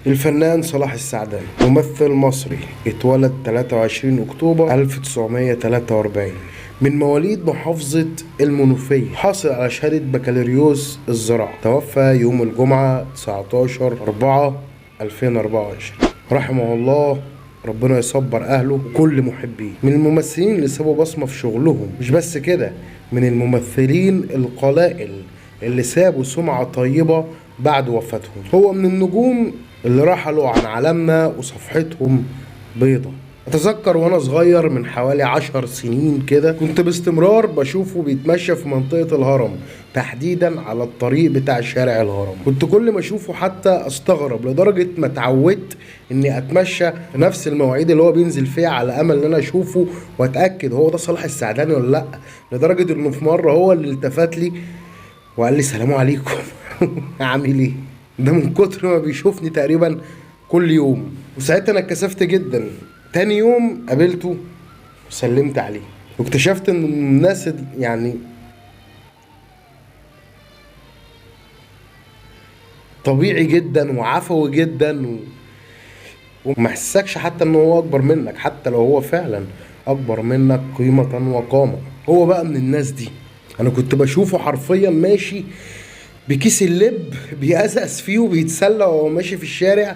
الفنان صلاح السعدني ممثل مصري، اتولد 23 أكتوبر 1943 من مواليد محافظة المنوفية، حاصل على شهادة بكالوريوس الزراعة. توفى يوم الجمعة 19/4/2024 رحمه الله، ربنا يصبر أهله وكل محبيه. من الممثلين اللي سابوا بصمة في شغلهم، مش بس كده، من الممثلين القلائل اللي سابوا سمعة طيبة بعد وفاتهم. هو من النجوم اللي رحلوا عن عالمنا وصفحتهم بيضة. اتذكر وانا صغير من حوالي 10 سنين كده، كنت باستمرار بشوفه بيتمشى في منطقة الهرم، تحديدا على الطريق بتاع شارع الهرم. كنت كل ما اشوفه حتى استغرب، لدرجة ما اتعودت اني اتمشى في نفس المواعيد اللي هو بينزل فيها على امل ان انا اشوفه واتاكد هو ده صلاح السعداني ولا لا. لدرجة انه في مرة هو اللي التفت لي وقال لي سلام عليكم عامل ايه؟ ده من كتر ما بيشوفني تقريبا كل يوم. وساعتها انا اتكسفت جدا. تاني يوم قابلته وسلمت عليه، واكتشفت ان الناس يعني طبيعي جدا وعفوي جدا وما حسكش حتى ان هو اكبر منك، حتى لو هو فعلا اكبر منك قيمة وقامة. هو بقى من الناس دي. انا كنت بشوفه حرفيا ماشي بكيس اللب بيأزأز فيه وبيتسلى وهو ماشي في الشارع،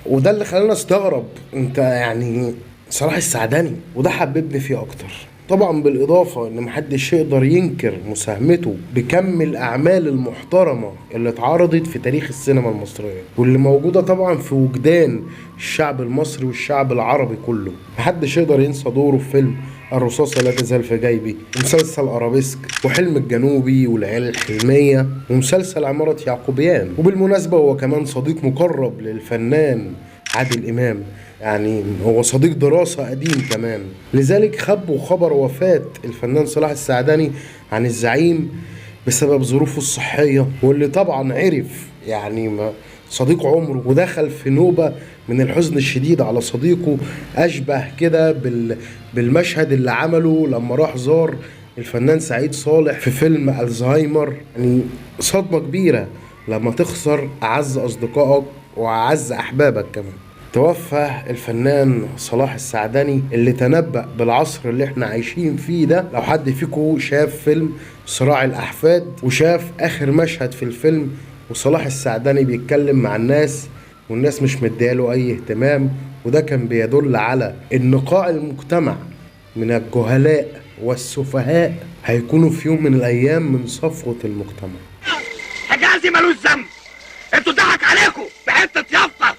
وده اللي خلاني استغرب انت يعني صلاح السعدني، وده حببني فيه اكتر. طبعا بالاضافة ان محدش يقدر ينكر مساهمته بكم الاعمال المحترمة اللي اتعرضت في تاريخ السينما المصرية، واللي موجودة طبعا في وجدان الشعب المصري والشعب العربي كله. محدش يقدر ينسى دوره في فيلم الرصاصة لا تزال في جيبي، ومسلسل أرابيسك، وحلم الجنوبي، والعيال الحلمية، ومسلسل عمارة يعقوبيان. وبالمناسبة هو كمان صديق مقرب للفنان عادل إمام، يعني هو صديق دراسة قديم كمان. لذلك خبوا خبر وفاة الفنان صلاح السعدني عن الزعيم بسبب ظروفه الصحية، واللي طبعا عرف يعني ما صديق عمره، ودخل في نوبة من الحزن الشديد على صديقه، أشبه كده بالمشهد اللي عمله لما راح زار الفنان سعيد صالح في فيلم الزهايمر. يعني صدمة كبيرة لما تخسر أعز أصدقائك وأعز أحبابك كمان. توفى الفنان صلاح السعدني اللي تنبأ بالعصر اللي احنا عايشين فيه ده. لو حد فيكم شاف فيلم صراع الأحفاد وشاف آخر مشهد في الفيلم وصلاح السعدني بيتكلم مع الناس والناس مش مدياله أي اهتمام، وده كان بيدل على إن قاع المجتمع من الجهلاء والسفهاء هيكونوا في يوم من الأيام من صفوة المجتمع. حجازي ملوش ذنب، انتوا اتضحك عليكم بحتة يافطة،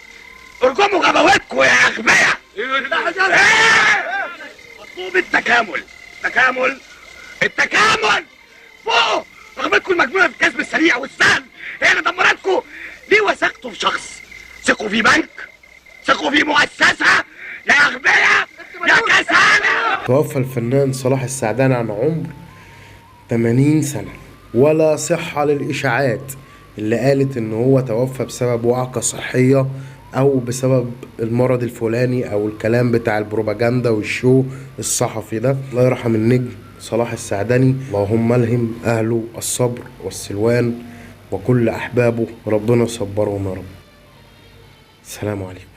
ارجموا غباوتكم يا أغبياء. ايه؟ مطلوب التكامل، التكامل، التكامل. فوقوا رغبتكم المجنونة في الكسب السريع والسهل هي اللي دمرتكم. ليه وثقتوا في شخص؟ ثقوا في بنك، ثقوا في مؤسسة يا أغبياء يا كسالة. توفى الفنان صلاح السعدني عن عمر 80 سنة، ولا صحة للإشاعات اللي قالت إن هو توفى بسبب وعكة صحية أو بسبب المرض الفلاني أو الكلام بتاع البروباجندا والشو الصحفي ده. الله يرحم النجم صلاح السعدني، اللهم الهم أهله الصبر والسلوان وكل أحبابه، ربنا يصبرهم يا رب. السلام عليكم.